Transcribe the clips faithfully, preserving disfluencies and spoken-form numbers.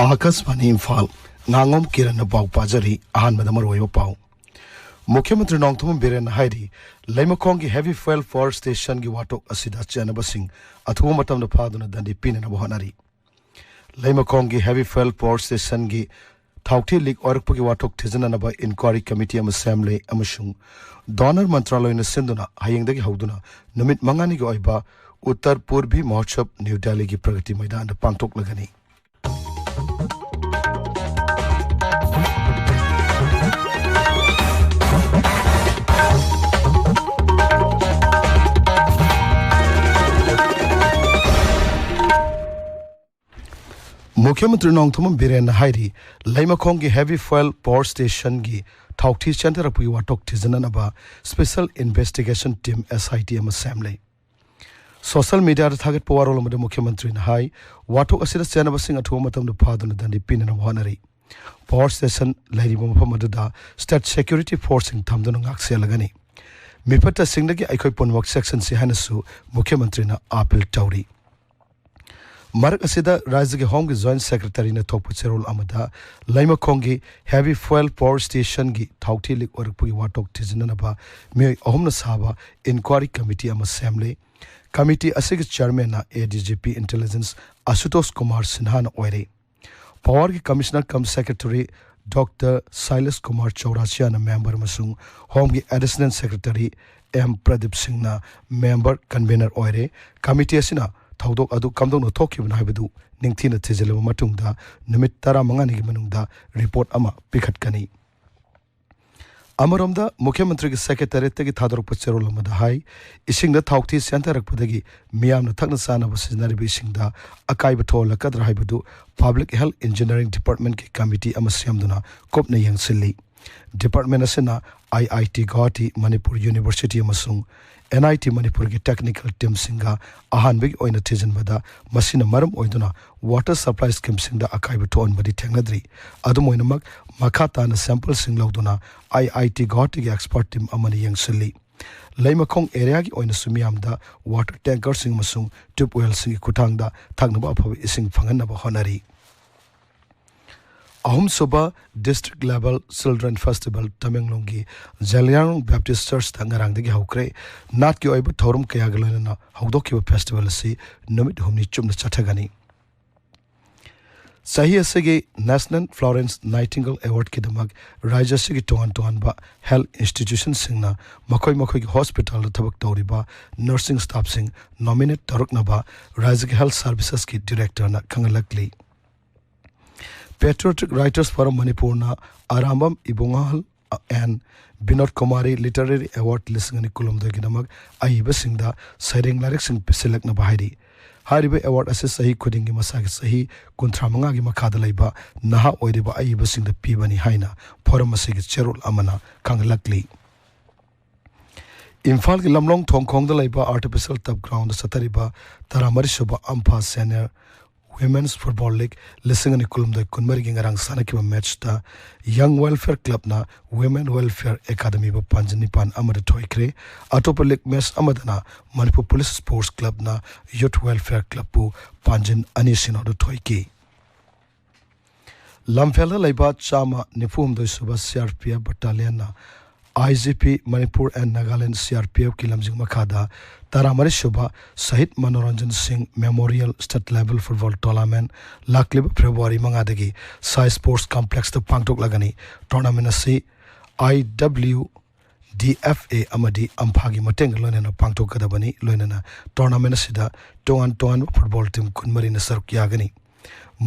ꯑꯥꯀꯥꯁꯕꯥꯅꯤ ꯏꯝꯐꯥꯜ꯫ ꯉꯥꯉꯣꯝ ꯀꯤꯔꯟꯅ ꯄꯥꯎ ꯄꯥꯖꯔꯤ꯫ ꯑꯍꯥꯟꯕꯗ ꯃꯔꯨꯑꯣꯏꯕ ꯄꯥꯎ꯫ ꯃꯨꯈ꯭ꯌ ꯃꯟꯇ꯭ꯔꯤ ꯅꯣꯡꯊꯣꯝꯕꯝ ꯕꯤꯔꯦꯟꯅ ꯍꯥꯏꯔꯤ, ꯂꯩꯃꯈꯣꯡꯒꯤ heavy fuel power stationꯒꯤ ꯋꯥꯊꯣꯛ ꯑꯁꯤꯗ ꯆꯦꯟꯅꯕꯁꯤꯡ ꯑꯊꯨꯕ ꯃꯇꯝꯗ ꯐꯥꯗꯨꯅ ꯗꯟꯗꯤ ꯄꯤꯅꯅꯕ ꯍꯣꯠꯅꯔꯤ꯫ ꯂꯩꯃꯈꯣꯡꯒꯤ heavy fuel power stationꯒꯤ ꯊꯥꯎꯊꯤ ꯂꯤꯛ ꯑꯣꯏꯔꯛꯄꯒꯤ ꯋꯥꯊꯣꯛ ꯊꯤꯖꯤꯟꯅꯅꯕ inquiry committee ꯑꯃ ꯁꯦꯝꯂꯦ ꯑꯃꯁꯨꯡ ꯗꯣꯅꯔ ꯃꯟꯇ꯭ꯔꯥꯂꯣꯏꯅ ꯁꯤꯟꯗꯨꯅ ꯍꯌꯦꯡꯗꯒꯤ ꯍꯧꯗꯨꯅ ꯅꯨꯃꯤꯠ ꯃꯉꯥꯅꯤꯒꯤ ꯑꯣꯏꯕ ꯎꯠꯇꯔ ꯄꯨꯔꯕꯤ ꯃꯍꯣꯠꯁꯕ ꯅ꯭ꯌꯨ ꯗꯦꯜꯂꯤꯒꯤ ꯄ꯭ꯔꯒꯇꯤ ꯃꯩꯗꯥꯟꯗ ꯄꯥꯡꯊꯣꯛꯂꯒꯅꯤ꯫ ꯃꯨꯈ꯭ꯌ ꯃꯟꯇ꯭ꯔꯤ ꯅꯣꯡꯊꯣꯝꯕꯝ ꯕꯤꯔꯦꯟꯅ ꯍꯥꯏꯔꯤ, ꯂꯩꯃꯈꯣꯡꯒꯤ heavy fuel power stationꯒꯤ ꯊꯥꯎꯊꯤ ꯆꯦꯟꯊꯔꯛꯄꯒꯤ ꯋꯥꯊꯣꯛ ꯊꯤꯖꯤꯟꯅꯅꯕ special investigation team, S I T, ꯑꯃ ꯁꯦꯝꯂꯦ꯫ ꯁꯣꯁꯤꯌꯦꯜ ꯃꯤꯗꯤꯌꯥꯗ ꯊꯥꯒꯠꯄ ꯋꯥꯔꯣꯜ ꯑꯃꯗ ꯃꯨꯈ꯭ꯌ ꯃꯟꯇ꯭ꯔꯤꯅ ꯍꯥꯏ, ꯋꯥꯊꯣꯛ ꯑꯁꯤꯗ ꯆꯦꯟꯅꯕꯁꯤꯡ ꯑꯊꯨꯕ ꯃꯇꯝꯗ ꯐꯥꯗꯨꯅ ꯗꯟꯗꯤ ꯄꯤꯅꯅꯕ ꯍꯣꯠꯅꯔꯤ꯫ ꯄꯥꯋꯔ ꯁ꯭ꯇꯦꯁꯟ ꯂꯩꯔꯤꯕ ꯃꯐꯝ ꯑꯗꯨꯗ ꯁ꯭ꯇꯦꯠ ꯁꯦꯀ꯭ꯌꯨꯔꯤꯇꯤ ꯐꯣꯔꯁꯁꯤꯡ ꯊꯝꯗꯨꯅ ꯉꯥꯛ ꯁꯦꯜꯂꯒꯅꯤ꯫ ꯃꯤꯐꯠꯇꯁꯤꯡꯗꯒꯤ ꯑꯩꯈꯣꯏ ꯄꯨꯝꯅꯃꯛ ꯆꯦꯛꯁꯤꯟꯁꯤ ꯍꯥꯏꯅꯁꯨ ꯃꯨꯈ꯭ꯌ ꯃꯟꯇ꯭ꯔꯤꯅ ꯑꯥꯄꯤꯜ ꯇꯧꯔꯤ꯫ ꯃꯔꯛ ꯑꯁꯤꯗ, ꯔꯥꯖ꯭ꯌꯒꯤ ꯍꯣꯝꯒꯤ ꯖꯣꯏꯟꯠ ꯁꯦꯀ꯭ꯔꯦꯇꯔꯤꯅ ꯊꯣꯛꯄ ꯆꯦꯔꯣꯜ ꯑꯃꯗ, ꯂꯩꯃꯈꯣꯡꯒꯤ ꯍꯦꯚꯤ ꯐ꯭ꯌꯨꯑꯦꯜ ꯄꯥꯋꯔ ꯁ꯭ꯇꯦꯁꯟꯒꯤ ꯊꯥꯎꯊꯤ ꯂꯤꯛ ꯑꯣꯏꯔꯛꯄꯒꯤ ꯋꯥꯊꯣꯛ ꯊꯤꯖꯤꯟꯅꯅꯕ ꯃꯤꯑꯣꯏ ꯑꯍꯨꯝꯅ ꯁꯥꯕ ꯏꯟꯀ꯭ꯋꯥꯏꯔꯤ ꯀꯃꯤꯇꯤ ꯑꯃ ꯁꯦꯝꯂꯦ꯫ ꯀꯃꯤꯇꯤ ꯑꯁꯤꯒꯤ ꯆꯤꯌꯔꯃꯦꯟꯅ ꯑꯦ D G P intelligence ꯑꯁꯨꯇꯣꯁ Kumar ꯁꯤꯟꯍꯥꯅ ꯑꯣꯏꯔꯦ꯫ ꯄꯥꯋꯔꯒꯤ ꯀꯃꯤꯁꯅꯔ ꯀꯝ ꯁꯦꯀ꯭ꯔꯦꯇꯔꯤ ꯗꯣꯛꯇꯔ ꯁꯥꯏꯂꯁ ꯀꯨꯃꯥꯔ ꯆꯧꯔꯥꯁꯤꯌꯥꯅ ꯃꯦꯝꯕꯔ ꯑꯃꯁꯨꯡ ꯍꯣꯝꯒꯤ ꯑꯦꯗꯤꯁꯅꯦꯜ ꯁꯦꯀ꯭ꯔꯦꯇꯔꯤ ꯑꯦꯝ ꯄ꯭ꯔꯗꯤꯞ ꯁꯤꯡꯅ ꯃꯦꯝꯕꯔ ꯀꯟꯚꯦꯅꯔ ꯑꯣꯏꯔꯦ꯫ ꯀꯃꯤꯇꯤ ꯑꯁꯤꯅ ꯊꯧꯗꯣꯛ ꯑꯗꯨ ꯀꯝꯗꯧꯅ ꯊꯣꯛꯈꯤꯕꯅꯣ ꯍꯥꯏꯕꯗꯨ ꯅꯤꯡꯊꯤꯅ ꯊꯤꯖꯤꯜꯂꯕ ꯃꯇꯨꯡꯗ ꯅꯨꯃꯤꯠ ꯇꯔꯥꯃꯉꯥꯅꯤꯒꯤ ꯃꯅꯨꯡꯗ ꯔꯤꯄꯣꯔꯠ ꯑꯃ ꯄꯤꯈꯠꯀꯅꯤ꯫ ꯑꯃꯔꯣꯝꯗ, ꯃꯨꯈ꯭ꯌ ꯃꯟꯇ꯭ꯔꯤꯒꯤ ꯁꯦꯀ꯭ꯔꯦꯇꯔꯤꯌꯦꯠꯇꯒꯤ ꯊꯥꯗꯣꯔꯛꯄ ꯆꯦꯔꯣꯜ ꯑꯃꯗ ꯍꯥꯏ, ꯏꯁꯤꯡꯗ ꯊꯥꯎꯊꯤ ꯆꯦꯟꯊꯔꯛꯄꯗꯒꯤ ꯃꯤꯌꯥꯝꯅ ꯊꯛꯅ ꯆꯥꯅꯕ ꯁꯤꯖꯤꯟꯅꯔꯤꯕ ꯏꯁꯤꯡꯗ ꯑꯀꯥꯏꯕ ꯊꯣꯛꯍꯜꯂꯛꯀꯗ꯭ꯔꯥ ꯍꯥꯏꯕꯗꯨ ꯄꯕ꯭ꯂꯤꯛ ꯍꯦꯜꯊ ꯏꯟꯖꯤꯅꯤꯌꯥꯔꯤꯡ ꯗꯤꯄꯥꯔꯠꯃꯦꯟꯠꯀꯤ ꯀꯃꯤꯇꯤ ꯑꯃ ꯁꯦꯝꯗꯨꯅ ꯀꯨꯞꯅ ꯌꯦꯡꯁꯤꯜꯂꯤ꯫ ꯗꯤꯄꯥꯔꯠꯃꯦꯟꯠ ꯑꯁꯤꯅ ꯑꯥꯏ ꯑꯥꯏ ꯇꯤ ꯒꯨꯋꯥꯍꯥꯇꯤ, ꯃꯅꯤꯄꯨꯔ ꯌꯨꯅꯤꯚꯔꯁꯤꯇꯤ ꯑꯃꯁꯨꯡ ꯑꯦꯟ ꯑꯥꯏ ꯇꯤ ꯃꯅꯤꯄꯨꯔꯒꯤ ꯇꯦꯛꯅꯤꯀꯦꯜ ꯇꯤꯝꯁꯤꯡꯒ ꯑꯍꯥꯟꯕꯒꯤ ꯑꯣꯏꯅ ꯊꯤꯖꯤꯟꯕꯗ ꯃꯁꯤꯅ ꯃꯔꯝ ꯑꯣꯏꯗꯨꯅ ꯋꯥꯇꯔ ꯁꯄ꯭ꯂꯥꯏ ꯁ꯭ꯀꯤꯝꯁꯤꯡꯗ ꯑꯀꯥꯏꯕ ꯊꯣꯛꯍꯟꯕꯗꯤ ꯊꯦꯡꯅꯗ꯭ꯔꯤ꯫ ꯑꯗꯨꯝ ꯑꯣꯏꯅꯃꯛ, ꯃꯈꯥ ꯇꯥꯅ ꯁꯦꯝꯄꯜꯁꯤꯡ ꯂꯧꯗꯨꯅ ꯑꯥꯏ ꯑꯥꯏ ꯇꯤ ꯒꯨꯋꯥꯍꯥꯇꯤꯒꯤ ꯑꯦꯛꯁꯄꯔꯠ ꯇꯤꯝ ꯑꯃꯅ ꯌꯦꯡꯁꯤꯜꯂꯤ꯫ ꯂꯩꯃꯈꯣꯡ ꯑꯦꯔꯤꯌꯥꯒꯤ ꯑꯣꯏꯅꯁꯨ ꯃꯤꯌꯥꯝꯗ ꯋꯥꯇꯔ ꯇꯦꯡꯀꯔꯁꯤꯡ ꯑꯃꯁꯨꯡ ꯇ꯭ꯌꯨꯕꯋꯦꯜꯁꯤꯡꯒꯤ ꯈꯨꯠꯊꯥꯡꯗ ꯊꯛꯅꯕ ꯑꯐꯕ ꯏꯁꯤꯡ ꯐꯪꯍꯟꯅꯕ ꯍꯣꯠꯅꯔꯤ꯫ ꯑꯍꯨꯝꯁꯨꯕ District Level Children Festival ꯇꯃꯦꯡꯂꯣꯡꯒꯤ ꯖꯦꯂꯤꯌꯥꯡꯔꯣꯡ ꯕꯦꯞꯇꯤꯁ ꯆꯔꯆꯇ ꯉꯔꯥꯡꯗꯒꯤ ꯍꯧꯈ꯭ꯔꯦ꯫ ꯅꯥꯠꯀꯤ ꯑꯣꯏꯕ ꯊꯧꯔꯝ ꯀꯌꯥꯒ ꯂꯣꯏꯅꯅ ꯍꯧꯗꯣꯛꯈꯤꯕ ꯐꯦꯁꯇꯤꯚꯦꯜ ꯑꯁꯤ ꯅꯨꯃꯤꯠ ꯍꯨꯝꯅꯤ ꯆꯨꯞꯅ ꯆꯠꯊꯒꯅꯤ꯫ ꯆꯍꯤ ꯑꯁꯤꯒꯤ National Florence Nightingale Awardꯀꯤꯗꯃꯛ ꯔꯥꯖ꯭ꯌ ꯑꯁꯤꯒꯤ ꯇꯣꯉꯥꯟ ꯇꯣꯉꯥꯟꯕ ꯍꯦꯜꯊ ꯏꯟꯁꯇꯤꯇ꯭ꯌꯨꯁꯟꯁꯤꯡꯅ ꯃꯈꯣꯏ ꯃꯈꯣꯏꯒꯤ ꯍꯣꯁꯄꯤꯇꯥꯜꯗ ꯊꯕꯛ ꯇꯧꯔꯤꯕ ꯅꯔꯁꯤꯡ ꯁ꯭ꯇꯥꯐꯁꯤꯡ ꯅꯣꯃꯤꯅꯦꯠ ꯇꯧꯔꯛꯅꯕ ꯔꯥꯖ꯭ꯌꯒꯤ ꯍꯦꯜꯊ ꯁꯔꯚꯤꯁꯦꯁꯀꯤ ꯗꯤꯔꯦꯛꯇꯔꯅ ꯈꯪꯍꯜꯂꯛꯂꯤ꯫ Patriotic Writers Forum ꯃꯅꯤꯄꯨꯔꯅ Arambam ꯏꯕꯨꯡꯉꯥꯍꯜ and Vinod Kumari literary award ꯂꯤꯁꯤꯡ ꯑꯅꯤ ꯀꯨꯟꯍꯨꯝꯗꯣꯏꯒꯤꯗꯃꯛ ꯑꯏꯕꯁꯤꯡꯗ ꯁꯩꯔꯦꯡ ꯂꯥꯏꯔꯤꯛꯁꯤꯡ ꯄꯤꯁꯤꯜꯂꯛꯅꯕ ꯍꯥꯏꯔꯤ꯫ ꯍꯥꯏꯔꯤꯕ ꯑꯦꯋꯥꯔꯗ ꯑꯁꯤ ꯆꯍꯤ ꯈꯨꯗꯤꯡꯒꯤ ꯃꯁꯥꯒꯤ ꯆꯍꯤ ꯀꯨꯟꯊ꯭ꯔꯥ ꯃꯉꯥꯒꯤ ꯃꯈꯥꯗ ꯂꯩꯕ ꯅꯍꯥ ꯑꯣꯏꯔꯤꯕ ꯑꯏꯕꯁꯤꯡꯗ ꯄꯤꯕꯅꯤ ꯍꯥꯏꯅ ꯐꯣꯔꯝ ꯑꯁꯤꯒꯤ ꯆꯦꯔꯣꯜ ꯑꯃꯅ ꯈꯪꯍꯜꯂꯛꯂꯤ꯫ ꯏꯝꯐꯥꯜꯒꯤ ꯂꯝꯂꯣꯡ ꯊꯣꯡꯈꯣꯡꯗ ꯂꯩꯕ ꯑꯥꯔꯇꯤꯐꯤꯁꯤꯌꯦꯜ ꯇꯔꯐ ꯒ꯭ꯔꯥꯎꯟꯗ ꯆꯠꯊꯔꯤꯕ ꯇꯔꯥꯃꯔꯤꯁꯨꯕ ꯑꯝꯐꯥ ꯁꯦꯅꯤꯌꯔ ꯋꯤꯃꯦꯟꯁ ꯐꯨꯠꯕꯣꯜ ꯂꯤꯒ ꯂꯤꯁꯤꯡ ꯑꯅꯤ ꯀꯨꯟꯍꯨꯝꯗꯣꯏ ꯀꯨꯟꯃꯔꯤꯒꯤ ꯉꯔꯥꯡ ꯁꯥꯟꯅꯈꯤꯕ ꯃꯦꯠꯆꯇ ꯌꯪ ꯋꯦꯜꯐꯤꯌꯔ ꯀ꯭ꯂꯕꯅ ꯋꯤꯃꯦꯟ ꯋꯦꯜꯐꯤꯌꯔ ꯑꯦꯀꯥꯗꯃꯤꯕꯨ ꯄꯥꯟꯖꯤꯟ ꯅꯤꯄꯥꯟ ꯑꯃꯗ ꯊꯣꯏꯈ꯭ꯔꯦ꯫ ꯑꯇꯣꯞꯄ ꯂꯤꯒ ꯃꯦꯠꯆ ꯑꯃꯗꯅ ꯃꯅꯤꯄꯨꯔ ꯄꯨꯂꯤꯁ ꯁ꯭ꯄꯣꯔꯠꯁ ꯀ꯭ꯂꯕꯅ ꯌꯨꯊ ꯋꯦꯜꯐꯤꯌꯔ ꯀ꯭ꯂꯕꯄꯨ ꯄꯥꯟꯖꯤꯟ ꯑꯅꯤ ꯁꯤꯅꯣꯗ ꯊꯣꯏꯈꯤ꯫ ꯂꯝꯐꯦꯜꯗ ꯂꯩꯕ ꯆꯥꯝꯃ ꯅꯤꯐꯨ ꯍꯨꯝꯗꯣꯏ ꯁꯨꯕ ꯁꯤ ꯑꯥꯔ ꯄꯤ ꯑꯦꯐ ꯕꯠꯇꯥꯂꯤꯌꯟꯅ I G P Manipur and Nagaland C R ꯄꯤ ꯑꯦꯐꯀꯤ ꯂꯝꯖꯤꯡ ꯃꯈꯥꯗ ꯇꯔꯥꯃꯔꯤ ꯁꯨꯕ ꯁꯍꯤꯗ ꯃꯅꯣꯔꯟꯖꯟ ꯁꯤꯡ memorial state level football tournament ꯂꯥꯛꯂꯤꯕ ꯐꯦꯕ꯭ꯔꯨꯋꯥꯔꯤ ꯃꯉꯥꯗꯒꯤ ꯁꯥꯏ ꯁ꯭ꯄꯣꯔꯠꯁ ꯀꯝꯄ꯭ꯂꯦꯛꯁꯇ ꯄꯥꯡꯊꯣꯛꯂꯒꯅꯤ꯫ ꯇꯣꯔꯅꯥꯃꯦꯟꯠ ꯑꯁꯤ ꯑꯥꯏ ꯗꯕ꯭ꯂꯤꯎ ꯗꯤ ꯑꯦꯐ ꯑꯦ ꯑꯃꯗꯤ ꯑꯝꯐꯥꯒꯤ ꯃꯇꯦꯡꯒ ꯂꯣꯏꯅꯅ ꯄꯥꯡꯊꯣꯛꯀꯗꯕꯅꯤ꯫ ꯂꯣꯏꯅꯅ ꯇꯣꯔꯅꯥꯃꯦꯟꯠ ꯑꯁꯤꯗ ꯇꯣꯉꯥꯟ ꯇꯣꯉꯥꯟꯕ ꯐꯨꯠꯕꯣꯜ ꯇꯤꯝ ꯀꯨꯟꯃꯔꯤꯅ ꯁꯔꯨꯛ ꯌꯥꯒꯅꯤ꯫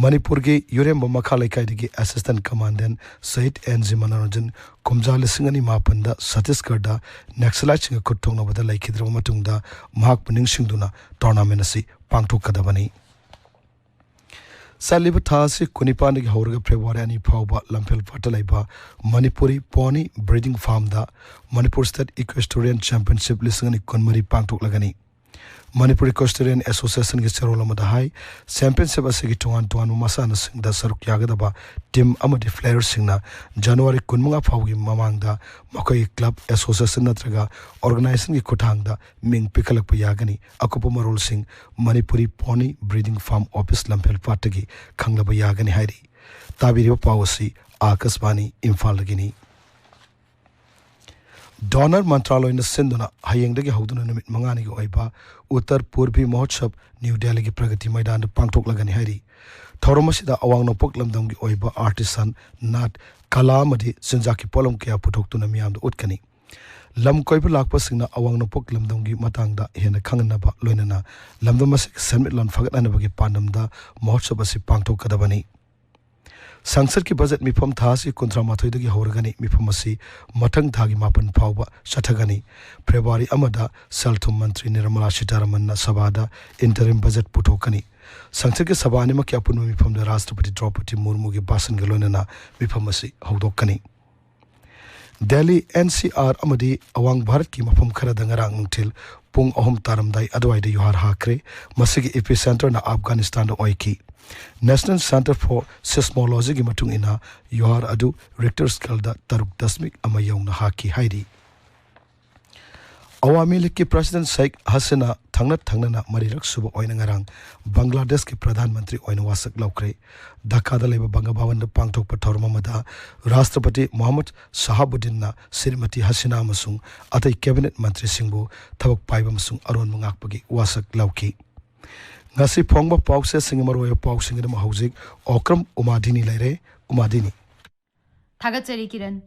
ꯃꯅꯤꯄꯨꯔꯒꯤ ꯌꯨꯔꯦꯝꯕꯝ ꯃꯈꯥ ꯂꯩꯀꯥꯏꯗꯒꯤ assistant ꯀꯃꯥꯟꯗꯦꯟꯠ Shahid and G Manoranjan ꯀꯨꯝꯖꯥ ꯂꯤꯁꯤꯡ ꯑꯅꯤ ꯃꯥꯄꯟꯗ ꯁꯠꯇꯤꯁꯒꯔꯗ ꯅꯛꯁꯂꯥꯏꯠꯁꯤꯡꯒ ꯈꯨꯠ ꯊꯣꯛꯅꯕꯗ ꯂꯩꯈꯤꯗ꯭ꯔꯕ ꯃꯇꯨꯡꯗ ꯃꯍꯥꯛꯄꯨ ꯅꯤꯡꯁꯤꯡꯗꯨꯅ ꯇꯣꯔꯅꯥꯃꯦꯟꯠ ꯑꯁꯤ ꯄꯥꯡꯊꯣꯛꯀꯗꯕꯅꯤ꯫ ꯆꯠꯂꯤꯕ ꯊꯥ ꯑꯁꯤ ꯀꯨꯟꯅꯤꯄꯥꯟꯗꯒꯤ ꯍꯧꯔꯒ ꯐꯦꯕ꯭ꯔꯨꯋꯥꯔꯤ ꯑꯅꯤ ꯐꯥꯎꯕ ꯂꯝꯐꯦꯜ ꯄꯥꯠꯇ ꯂꯩꯕ ꯃꯅꯤꯄꯨꯔꯤ ꯄꯣꯅꯤ ꯕ꯭ꯔꯤꯗꯤꯡ ꯐꯥꯔꯝꯗ ꯃꯅꯤꯄꯨꯔ ꯁ꯭ꯇꯦꯠ ꯏꯀ꯭ꯋꯦꯁꯇꯣꯔꯤꯌꯟ ꯆꯦꯝꯄꯤꯌꯟꯁꯤꯞ ꯂꯤꯁꯤꯡ ꯑꯅꯤ ꯀꯨꯟꯃꯔꯤ ꯄꯥꯡꯊꯣꯛꯂꯒꯅꯤ꯫ ꯃꯅꯤꯄꯨꯔ ꯏꯀ꯭ꯋꯦꯁꯇꯣꯔꯤꯌꯟ ꯑꯦꯁꯣꯁꯤꯌꯦꯁꯟꯒꯤ ꯆꯦꯔꯣꯜ ꯑꯃꯗ ꯍꯥꯏ, ꯆꯦꯝꯄꯤꯌꯟꯁꯤꯞ ꯑꯁꯤꯒꯤ ꯇꯣꯉꯥꯟ ꯇꯣꯉꯥꯟꯕ ꯃꯁꯥꯟꯅꯁꯤꯡꯗ ꯁꯔꯨꯛ ꯌꯥꯒꯗꯕ ꯇꯤꯝ ꯑꯃꯗꯤ ꯄ꯭ꯂꯦꯌꯔꯁꯤꯡꯅ ꯖꯅꯋꯥꯔꯤ ꯀꯨꯟꯃꯉꯥ ꯐꯥꯎꯒꯤ ꯃꯃꯥꯡꯗ ꯃꯈꯣꯏꯒꯤ ꯀ꯭ꯂꯕ, ꯑꯦꯁꯣꯁꯤꯌꯦꯁꯟ ꯅꯠꯇ꯭ꯔꯒ ꯑꯣꯔꯒꯅꯥꯏꯖꯦꯁꯟꯒꯤ ꯈꯨꯠꯊꯥꯡꯗ ꯃꯤꯡ ꯄꯤꯈꯠꯂꯛꯄ ꯌꯥꯒꯅꯤ꯫ ꯑꯀꯨꯞꯄ ꯃꯔꯣꯜꯁꯤꯡ Manipuri pony breeding farm office Lamphel ꯄꯥꯠꯇꯒꯤ ꯈꯪꯂꯕ ꯌꯥꯒꯅꯤ ꯍꯥꯏꯔꯤ꯫ ꯇꯥꯕꯤꯔꯤꯕ ꯄꯥꯎ ꯑꯁꯤ ꯑꯥꯀꯥꯁꯕꯥꯅꯤ ꯏꯝꯐꯥꯜꯗꯒꯤꯅꯤ꯫ ꯗꯣꯅꯔ ꯃꯟꯇ꯭ꯔꯥꯂꯣꯏꯅ ꯁꯤꯟꯗꯨꯅ ꯍꯌꯦꯡꯗꯒꯤ ꯍꯧꯗꯨꯅ ꯅꯨꯃꯤꯠ ꯃꯉꯥꯅꯤꯒꯤ ꯑꯣꯏꯕ ꯎꯠꯇꯔ ꯄꯨꯔꯕꯤ ꯃꯍꯣꯠꯁꯕ ꯅ꯭ꯌꯨ ꯗꯦꯜꯂꯤꯒꯤ ꯄ꯭ꯔꯒꯇꯤ ꯃꯩꯗꯥꯟꯗ ꯄꯥꯡꯊꯣꯛꯂꯒꯅꯤ ꯍꯥꯏꯔꯤ꯫ ꯊꯧꯔꯝ ꯑꯁꯤꯗ ꯑꯋꯥꯡ ꯅꯣꯡꯄꯣꯛ ꯂꯝꯗꯝꯒꯤ ꯑꯣꯏꯕ ꯑꯥꯔꯇꯤꯁꯥꯟ, ꯅꯥꯠ, ꯀꯂꯥ ꯑꯃꯗꯤ ꯆꯤꯟꯖꯥꯛꯀꯤ ꯄꯣꯠꯂꯝ ꯀꯌꯥ ꯄꯨꯊꯣꯛꯇꯨꯅ ꯃꯤꯌꯥꯝꯗ ꯎꯠꯀꯅꯤ꯫ ꯂꯝ ꯀꯣꯏꯕ ꯂꯥꯛꯄꯁꯤꯡꯅ ꯑꯋꯥꯡ ꯅꯣꯡꯄꯣꯛ ꯂꯝꯗꯝꯒꯤ ꯃꯇꯥꯡꯗ ꯍꯦꯟꯅ ꯈꯪꯍꯟꯅꯕ, ꯂꯣꯏꯅꯅ ꯂꯝꯗꯝ ꯑꯁꯤꯒꯤ ꯁꯦꯟꯃꯤꯠꯂꯣꯟ ꯐꯒꯠꯍꯟꯅꯕꯒꯤ ꯄꯥꯟꯗꯝꯗ ꯃꯍꯣꯠꯁꯕ ꯑꯁꯤ ꯄꯥꯡꯊꯣꯛꯀꯗꯕꯅꯤ꯫ ꯁꯪꯁꯠꯀꯤ ꯕꯖꯦꯠ ꯃꯤꯐꯝ ꯊꯥ ꯑꯁꯤ ꯀꯨꯟꯊ꯭ꯔꯥ ꯃꯥꯊꯣꯏꯗꯒꯤ ꯍꯧꯔꯒꯅꯤ꯫ ꯃꯤꯐꯝ ꯑꯁꯤ ꯃꯊꯪ ꯊꯥꯒꯤ ꯃꯥꯄꯟ ꯐꯥꯎꯕ ꯆꯠꯊꯒꯅꯤ꯫ ꯐꯦꯕ꯭ꯔꯨꯋꯥꯔꯤ ꯑꯃꯗ ꯁꯦꯜ ꯊꯨꯝ ꯃꯟꯇ꯭ꯔꯤ ꯅꯤꯔꯃꯂꯥ ꯁꯤꯇꯥꯔꯥꯃꯟꯅ ꯁꯚꯥꯗ ꯏꯟꯇꯔꯤꯝ ꯕꯖꯦꯠ ꯄꯨꯊꯣꯛꯀꯅꯤ꯫ ꯁꯪꯁꯠꯀꯤ ꯁꯚꯥ ꯑꯅꯤꯃꯛꯀꯤ ꯑꯄꯨꯟꯕ ꯃꯤꯐꯝꯗ ꯔꯥꯁꯇ꯭ꯔꯄꯇꯤ ꯗ꯭ꯔꯧꯄꯗꯤ ꯃꯨꯔꯃꯨꯒꯤ ꯚꯥꯁꯟꯒ ꯂꯣꯏꯅꯅ ꯃꯤꯐꯝ ꯑꯁꯤ ꯍꯧꯗꯣꯛꯀꯅꯤ꯫ ꯗꯦꯜꯂꯤ ꯑꯦꯟ ꯁꯤ ꯑꯥꯔ ꯑꯃꯗꯤ ꯑꯋꯥꯡ ꯚꯥꯔꯠꯀꯤ ꯃꯐꯝ ꯈꯔꯗ ꯉꯔꯥꯡ ꯅꯨꯡꯊꯤꯜ ꯄꯨꯡ ꯑꯍꯨꯝ ꯇꯥꯔꯝꯗꯥꯏ ꯑꯗꯨꯋꯥꯏꯗ ꯌꯨꯍꯥꯔ ꯍꯥꯈ꯭ꯔꯦ꯫ ꯃꯁꯤꯒꯤ ꯏꯄꯤ ꯁꯦꯟꯇꯔꯅ ꯑꯐꯒꯥꯅꯤꯁꯇꯥꯟꯗ ꯑꯣꯏꯈꯤ꯫ National Centre for Seismologyꯒꯤ ꯃꯇꯨꯡ ꯏꯟꯅ, ꯌꯨꯍꯥꯔ ꯑꯗꯨ ꯔꯤꯛꯇꯔ ꯁ꯭ꯀꯦꯜꯗ ꯇꯔꯨꯛ ꯗꯁꯃꯤꯛ ꯑꯃ ꯌꯧꯅ ꯍꯥꯈꯤ ꯍꯥꯏꯔꯤ꯫ ꯑꯋꯥꯃꯤ ꯂꯤꯒꯀꯤ ꯄ꯭ꯔꯁꯤꯗꯦꯟꯠ ꯁꯦꯈ ꯍꯁꯤꯅꯥ ꯊꯪꯅ ꯊꯪꯅꯅ ꯃꯔꯤꯔꯛ ꯁꯨꯕ ꯑꯣꯏꯅ ꯉꯔꯥꯡ ꯕꯪꯒ꯭ꯂꯥꯗꯦꯁꯀꯤ ꯄ꯭ꯔꯙꯥꯟ ꯃꯟꯇ꯭ꯔꯤ ꯑꯣꯏꯅ ꯋꯥꯁꯛ ꯂꯧꯈ꯭ꯔꯦ꯫ ꯙꯥꯀꯥꯗ ꯂꯩꯕ ꯕꯪꯒ ꯚꯕꯟꯗ ꯄꯥꯡꯊꯣꯛꯄ ꯊꯧꯔꯝ ꯑꯃꯗ ꯔꯥꯁꯇ꯭ꯔꯄꯇꯤ ꯃꯣꯍꯝꯃꯗ ꯁꯍꯥꯕꯨꯗꯤꯟꯅ ꯁ꯭ꯔꯤꯃꯇꯤ ꯍꯁꯤꯅꯥ ꯑꯃꯁꯨꯡ ꯑꯇꯩ ꯀꯦꯕꯤꯅꯦꯠ ꯃꯟꯇ꯭ꯔꯤꯁꯤꯡꯕꯨ ꯊꯕꯛ ꯄꯥꯏꯕ ꯑꯃꯁꯨꯡ ꯑꯔꯣꯟꯕ ꯉꯥꯛꯄꯒꯤ ꯋꯥꯁꯛ ꯂꯧꯈꯤ꯫ ꯉꯁꯤ ꯐꯣꯡꯕ ꯄꯥꯎꯆꯦꯁꯤꯡꯒꯤ ꯃꯔꯨꯑꯣꯏꯕ ꯄꯥꯎꯁꯤꯡꯒꯤꯗꯃꯛ ꯍꯧꯖꯤꯛ ꯑꯣꯀ꯭ꯔꯝ ꯎꯃꯥꯗꯤꯅꯤ ꯂꯩꯔꯦ꯫ ꯎꯃꯥꯗꯤꯅꯤ꯫ ꯊꯥꯒꯠꯆꯔꯤ, ꯀꯤꯔꯟ꯫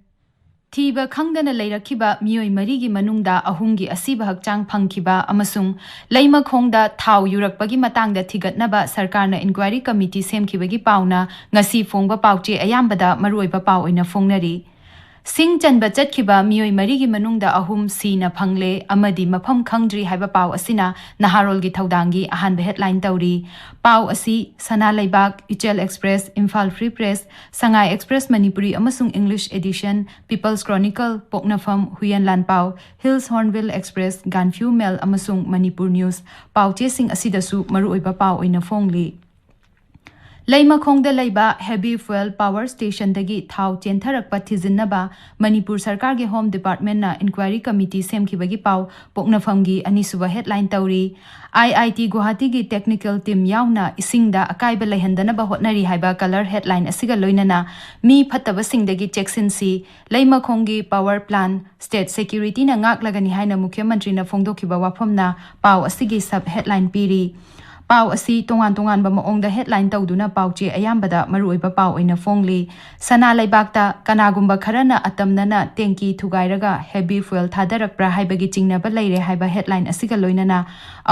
ꯊꯤꯕ ꯈꯪꯗꯅ ꯂꯩꯔꯛꯈꯤꯕ ꯃꯤꯑꯣꯏ ꯃꯔꯤꯒꯤ ꯃꯅꯨꯡꯗ ꯑꯍꯨꯝꯒꯤ ꯑꯁꯤꯕ ꯍꯛꯆꯥꯡ ꯐꯪꯈꯤꯕ ꯑꯃꯁꯨꯡ ꯂꯩꯃꯈꯣꯡꯗ ꯊꯥꯎ ꯌꯨꯔꯛꯄꯒꯤ ꯃꯇꯥꯡꯗ ꯊꯤꯒꯠꯅꯕ ꯁꯔꯀꯥꯔꯅ ꯏꯟꯀ꯭ꯋꯥꯏꯔꯤ ꯀꯃꯤꯇꯤ ꯁꯦꯝꯈꯤꯕꯒꯤ ꯄꯥꯎꯅ ꯉꯁꯤ ꯐꯣꯡꯕ ꯄꯥꯎꯆꯦ ꯑꯌꯥꯝꯕꯗ ꯃꯔꯨꯑꯣꯏꯕ ꯄꯥꯎ ꯑꯣꯏꯅ ꯐꯣꯡꯅꯔꯤ꯫ ꯁꯤꯡ ꯆꯟꯕ ꯆꯠꯈꯤꯕ ꯃꯤꯑꯣꯏ ꯃꯔꯤꯒꯤ ꯃꯅꯨꯡꯗ ꯑꯍꯨꯝ ꯁꯤꯅ ꯐꯪꯂꯦ ꯑꯃꯗꯤ ꯃꯐꯝ ꯈꯪꯗ꯭ꯔꯤ ꯍꯥꯏꯕ ꯄꯥꯎ ꯑꯁꯤꯅ ꯅꯍꯥꯔꯣꯜꯒꯤ ꯊꯧꯗꯥꯡꯒꯤ ꯑꯍꯥꯟꯕ ꯍꯦꯗꯂꯥꯏꯟ ꯇꯧꯔꯤ꯫ ꯄꯥꯎ ꯑꯁꯤ ꯁꯅꯥ ꯂꯩꯕꯥꯛ, ꯏꯆꯦꯜ ꯑꯦꯛꯁꯄ꯭ꯔꯦꯁ, ꯏꯝꯐꯥꯜ ꯐ꯭ꯔꯤ ꯄ꯭ꯔꯦꯁ, ꯁꯉꯥꯏ ꯑꯦꯛꯁꯄ꯭ꯔꯦꯁ ꯃꯅꯤꯄꯨꯔꯤ ꯑꯃꯁꯨꯡ ꯏꯪꯂꯤꯁ ꯑꯦꯗꯤꯁꯟ, ꯄꯤꯄꯜꯁ ꯀ꯭ꯔꯣꯅꯤꯀꯜ, ꯄꯣꯛꯅꯐꯝ, ꯍꯨꯏꯌꯦꯟ ꯂꯥꯟꯄꯥꯎ, ꯍꯤꯜꯁ ꯍꯣꯔꯟꯕꯤꯜ ꯑꯦꯛꯁꯄ꯭ꯔꯦꯁ, ꯒꯥꯟꯐ꯭ꯌꯨ ꯃꯦꯜ ꯑꯃꯁꯨꯡ ꯃꯅꯤꯄꯨꯔ ꯅ꯭ꯌꯨꯁ ꯄꯥꯎꯆꯦꯁꯤꯡ ꯑꯁꯤꯗꯁꯨ ꯃꯔꯨꯑꯣꯏꯕ ꯄꯥꯎ ꯑꯣꯏꯅ ꯐꯣꯡꯂꯤ꯫ ꯂꯩꯃꯈꯣꯡꯗ ꯂꯩꯕ ꯍꯦꯕꯤ ꯐ꯭ꯌꯨꯑꯦꯜ ꯄꯥꯋꯔ ꯁ꯭ꯇꯦꯁꯟꯗꯒꯤ ꯊꯥꯎ ꯆꯦꯟꯊꯔꯛꯄ ꯊꯤꯖꯤꯟꯅꯕ ꯃꯅꯤꯄꯨꯔ ꯁꯔꯀꯥꯔꯒꯤ ꯍꯣꯝ ꯗꯤꯄꯥꯔꯠꯃꯦꯟꯠꯅ ꯏꯟꯀ꯭ꯋꯥꯏꯔꯤ ꯀꯃꯤꯇꯤ ꯁꯦꯝꯈꯤꯕꯒꯤ ꯄꯥꯎ ꯄꯣꯛꯅꯐꯝꯒꯤ ꯑꯅꯤꯁꯨꯕ ꯍꯦꯗꯂꯥꯏꯟ ꯇꯧꯔꯤ꯫ ꯑꯥꯏ ꯑꯥꯏ ꯇꯤ ꯒꯨꯋꯥꯍꯥꯇꯤꯒꯤ ꯇꯦꯛꯅꯤꯀꯦꯜ ꯇꯤꯝ ꯌꯥꯎꯅ ꯏꯁꯤꯡꯗ ꯑꯀꯥꯏꯕ ꯂꯩꯍꯟꯗꯅꯕ ꯍꯣꯠꯅꯔꯤ ꯍꯥꯏꯕ ꯀꯂꯔ ꯍꯦꯗꯂꯥꯏꯟ ꯑꯁꯤꯒ ꯂꯣꯏꯅꯅ ꯃꯤ ꯐꯠꯇꯕꯁꯤꯡꯗꯒꯤ ꯆꯦꯛꯁꯤꯟꯁꯤ, ꯂꯩꯃꯈꯣꯡꯒꯤ ꯄꯥꯋꯔ ꯄ꯭ꯂꯥꯟꯠ ꯁ꯭ꯇꯦꯠ ꯁꯦꯀ꯭ꯌꯨꯔꯤꯇꯤꯅ ꯉꯥꯛꯂꯒꯅꯤ ꯍꯥꯏꯅ ꯃꯨꯈ꯭ꯌ ꯃꯟꯇ꯭ꯔꯤꯅ ꯐꯣꯡꯗꯣꯛꯈꯤꯕ ꯋꯥꯐꯝꯅ ꯄꯥꯎ ꯑꯁꯤꯒꯤ ꯁꯕ ꯍꯦꯗꯂꯥꯏꯟ ꯄꯤꯔꯤ꯫ ꯄꯥꯎ ꯑꯁꯤ ꯇꯣꯉꯥꯟ ꯇꯣꯉꯥꯟꯕ ꯃꯑꯣꯡꯗ ꯍꯦꯗꯂꯥꯏꯟ ꯇꯧꯗꯨꯅ ꯄꯥꯎ ꯆꯦ ꯑꯌꯥꯝꯕꯗ ꯃꯔꯨꯑꯣꯏꯕ ꯄꯥꯎ ꯑꯣꯏꯅ ꯐꯣꯡꯂꯤ꯫ ꯁꯅꯥ ꯂꯩꯕꯥꯛꯇ ꯀꯅꯥꯒꯨꯝꯕ ꯈꯔꯅ ꯑꯇꯝꯅꯅ ꯇꯦꯡꯀꯤ ꯊꯨꯒꯥꯏꯔꯒ ꯍꯦꯕꯤ ꯐ꯭ꯌꯨꯑꯦꯜ ꯊꯥꯗꯔꯛꯄ꯭ꯔꯥ ꯍꯥꯏꯕꯒꯤ ꯆꯤꯡꯅꯕ ꯂꯩꯔꯦ ꯍꯥꯏꯕ ꯍꯦꯗꯂꯥꯏꯟ ꯑꯁꯤꯒ ꯂꯣꯏꯅꯅ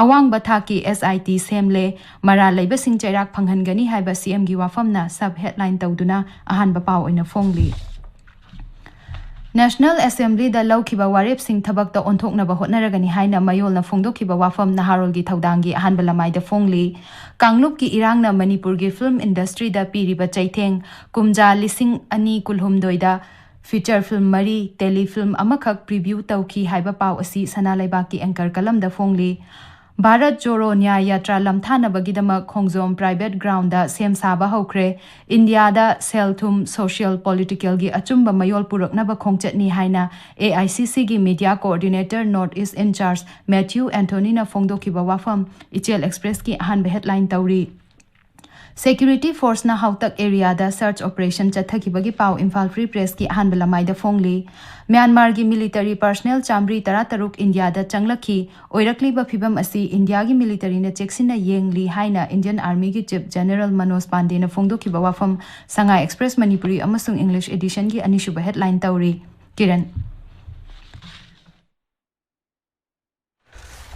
ꯑꯋꯥꯡꯕ ꯊꯥꯛꯀꯤ ꯑꯦꯁ ꯑꯥꯏ ꯇꯤ ꯁꯦꯝꯂꯦ, ꯃꯔꯥꯜ ꯂꯩꯕꯁꯤꯡ ꯆꯩꯔꯥꯛ ꯐꯪꯍꯟꯒꯅꯤ ꯍꯥꯏꯕ ꯁꯤ ꯑꯦꯝꯒꯤ ꯋꯥꯐꯝꯅ ꯁꯕ ꯍꯦꯗꯂꯥꯏꯟ ꯇꯧꯗꯨꯅ ꯑꯍꯥꯟꯕ ꯄꯥꯎ ꯑꯣꯏꯅ ꯐꯣꯡꯂꯤ꯫ ꯅꯦꯁꯅꯦꯜ ꯑꯦꯁꯦꯝꯕ꯭ꯂꯤꯗ ꯂꯧꯈꯤꯕ ꯋꯥꯔꯦꯞꯁꯤꯡ ꯊꯕꯛꯇ ꯑꯣꯟꯊꯣꯛꯅꯕ ꯍꯣꯠꯅꯔꯒꯅꯤ ꯍꯥꯏꯅ ꯃꯌꯣꯜꯅ ꯐꯣꯡꯗꯣꯛꯈꯤꯕ ꯋꯥꯐꯝ ꯅꯍꯥꯔꯣꯜꯒꯤ ꯊꯧꯗꯥꯡꯒꯤ ꯑꯍꯥꯟꯕ ꯂꯃꯥꯏꯗ ꯐꯣꯡꯂꯤ꯫ ꯀꯥꯡꯂꯨꯞꯀꯤ ꯏꯔꯥꯡꯅ ꯃꯅꯤꯄꯨꯔꯒꯤ ꯐꯤꯜꯝ ꯏꯟꯗꯁꯇ꯭ꯔꯤꯗ ꯄꯤꯔꯤꯕ ꯆꯩꯊꯦꯡ, ꯀꯨꯝꯖꯥ ꯂꯤꯁꯤꯡ ꯑꯅꯤ ꯀꯨꯜꯍꯨꯝꯗꯣꯏꯗ ꯐꯤꯆꯔ ꯐꯤꯜꯝ ꯃꯔꯤ, ꯇꯦꯂꯤ ꯐꯤꯜꯝ ꯑꯃꯈꯛ ꯄ꯭ꯔꯤꯚ꯭ꯌꯨ ꯇꯧꯈꯤ ꯍꯥꯏꯕ ꯄꯥꯎ ꯑꯁꯤ ꯁꯅꯥ ꯂꯩꯕꯥꯛꯀꯤ ꯑꯦꯡꯀꯔ ꯀꯂꯝꯗ ꯐꯣꯡꯂꯤ꯫ ꯚꯥꯔꯠ ꯖꯣꯔꯣ ꯅ꯭ꯌꯥꯌ ꯌꯥꯇ꯭ꯔꯥ ꯂꯝꯊꯥꯅꯕꯒꯤꯗꯃꯛ ꯈꯣꯡꯖꯣꯝ ꯄ꯭ꯔꯥꯏꯚꯦꯠ ꯒ꯭ꯔꯥꯎꯟꯗ ꯁꯦꯝ ꯁꯥꯕ ꯍꯧꯈ꯭ꯔꯦ꯫ ꯏꯟꯗꯤꯌꯥꯗ ꯁꯦꯜ ꯊꯨꯝ, ꯁꯣꯁꯤꯌꯦꯜ ꯄꯣꯂꯤꯇꯤꯀꯦꯜꯒꯤ ꯑꯆꯨꯝꯕ ꯃꯌꯣꯜ ꯄꯨꯔꯛꯅꯕ ꯈꯣꯡꯆꯠꯅꯤ ꯍꯥꯏꯅ ꯑꯦ ꯑꯥꯏ ꯁꯤ ꯁꯤꯒꯤ media coordinator north east in charge Mathew ꯑꯦꯟꯊꯣꯅꯤꯅ ꯐꯣꯡꯗꯣꯛꯈꯤꯕ ꯋꯥꯐꯝ ꯏꯆꯦꯜ ꯑꯦꯛꯁꯄ꯭ꯔꯦꯁꯀꯤ ꯑꯍꯥꯟꯕ ꯍꯦꯗꯂꯥꯏꯟ ꯇꯧꯔꯤ꯫ ꯁꯦꯀ꯭ꯌꯨꯔꯤꯇꯤ ꯐꯣꯔꯁꯅ ꯍꯥꯎꯇꯛ ꯑꯦꯔꯤꯌꯥꯗ ꯁꯔꯆ ꯑꯣꯄꯔꯦꯁꯟ ꯆꯠꯊꯈꯤꯕꯒꯤ ꯄꯥꯎ ꯏꯝꯐꯥꯜ ꯐ꯭ꯔꯤ ꯄ꯭ꯔꯦꯁꯀꯤ ꯑꯍꯥꯟꯕ ꯂꯃꯥꯏꯗ ꯐꯣꯡꯂꯤ꯫ ꯃ꯭ꯌꯥꯟꯃꯥꯔꯒꯤ ꯃꯤꯂꯤꯇꯔꯤ ꯄꯔꯁꯅꯦꯜ ꯆꯥꯝꯃꯔꯤ ꯇꯔꯥꯇꯔꯨꯛ ꯏꯟꯗꯤꯌꯥꯗ ꯆꯪꯂꯛꯈꯤ꯫ ꯑꯣꯏꯔꯛꯂꯤꯕ ꯐꯤꯚꯝ ꯑꯁꯤ ꯏꯟꯗꯤꯌꯥꯒꯤ ꯃꯤꯂꯤꯇꯔꯤꯅ ꯆꯦꯛꯁꯤꯟꯅ ꯌꯦꯡꯂꯤ ꯍꯥꯏꯅ ꯏꯟꯗꯤꯌꯟ ꯑꯥꯔꯃꯤꯒꯤ ꯆꯤꯐ ꯖꯦꯅꯔꯦꯜ ꯃꯅꯣꯖ ꯄꯥꯟꯗꯦꯅ ꯐꯣꯡꯗꯣꯛꯈꯤꯕ ꯋꯥꯐꯝ ꯁꯉꯥꯏ ꯑꯦꯛꯁꯄ꯭ꯔꯦꯁ ꯃꯅꯤꯄꯨꯔꯤ ꯑꯃꯁꯨꯡ ꯏꯪꯂꯤꯁ ꯑꯦꯗꯤꯁꯟꯒꯤ ꯑꯅꯤꯁꯨꯕ ꯍꯦꯗꯂꯥꯏꯟ ꯇꯧꯔꯤ꯫ ꯀꯤꯔꯟ꯫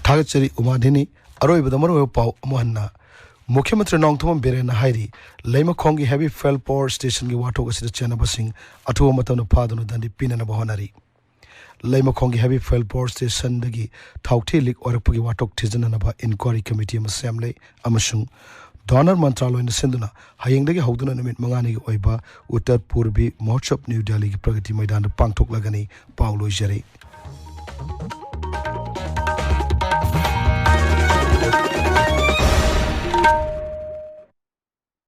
ꯊꯥꯒꯠꯆꯔꯤ ꯎꯃꯥꯙꯤꯅꯤ꯫ ꯑꯔꯣꯏꯕꯗ ꯃꯔꯨꯑꯣꯏꯕ ꯄꯥꯎ ꯑꯃꯨꯛ ꯍꯟꯅ꯫ ꯃꯨꯈ꯭ꯌ ꯃꯟꯇ꯭ꯔꯤ ꯅꯣꯡꯊꯣꯝꯕꯝ ꯕꯤꯔꯦꯟꯅ ꯍꯥꯏꯔꯤ, ꯂꯩꯃꯈꯣꯡꯒꯤ ꯍꯦꯕꯤ ꯐ꯭ꯌꯨꯑꯦꯜ ꯄꯥꯋꯔ ꯁ꯭ꯇꯦꯁꯟꯒꯤ ꯋꯥꯊꯣꯛ ꯑꯁꯤꯗ ꯆꯦꯟꯅꯕꯁꯤꯡ ꯑꯊꯨꯕ ꯃꯇꯝꯗ ꯐꯥꯗꯨꯅ ꯗꯟꯗꯤ ꯄꯤꯅꯅꯕ ꯍꯣꯠꯅꯔꯤ꯫ ꯂꯩꯃꯈꯣꯡꯒꯤ ꯍꯦꯕꯤ ꯐ꯭ꯌꯨꯑꯦꯜ ꯄꯥꯋꯔ ꯁ꯭ꯇꯦꯁꯟꯗꯒꯤ ꯊꯥꯎꯊꯤ ꯂꯤꯛ ꯑꯣꯏꯔꯛꯄꯒꯤ ꯋꯥꯊꯣꯛ ꯊꯤꯖꯤꯟꯅꯅꯕ ꯏꯟꯀ꯭ꯋꯥꯏꯔꯤ ꯀꯃꯤꯇꯤ ꯑꯃ ꯁꯦꯝꯂꯦ ꯑꯃꯁꯨꯡ ꯗꯣꯅꯔ ꯃꯟꯇ꯭ꯔꯥꯂꯣꯏꯅ ꯁꯤꯟꯗꯨꯅ ꯍꯌꯦꯡꯗꯒꯤ ꯍꯧꯗꯨꯅ ꯅꯨꯃꯤꯠ ꯃꯉꯥꯅꯤꯒꯤ ꯑꯣꯏꯕ ꯎꯠꯇꯔ ꯄꯨꯔꯕꯤ ꯃꯍꯣꯠꯁꯕ ꯅ꯭ꯌꯨ ꯗꯦꯜꯂꯤꯒꯤ ꯄ꯭ꯔꯒꯇꯤ ꯃꯩꯗꯥꯟꯗ ꯄꯥꯡꯊꯣꯛꯂꯒꯅꯤ꯫ ꯄꯥꯎ ꯂꯣꯏꯖꯔꯦ꯫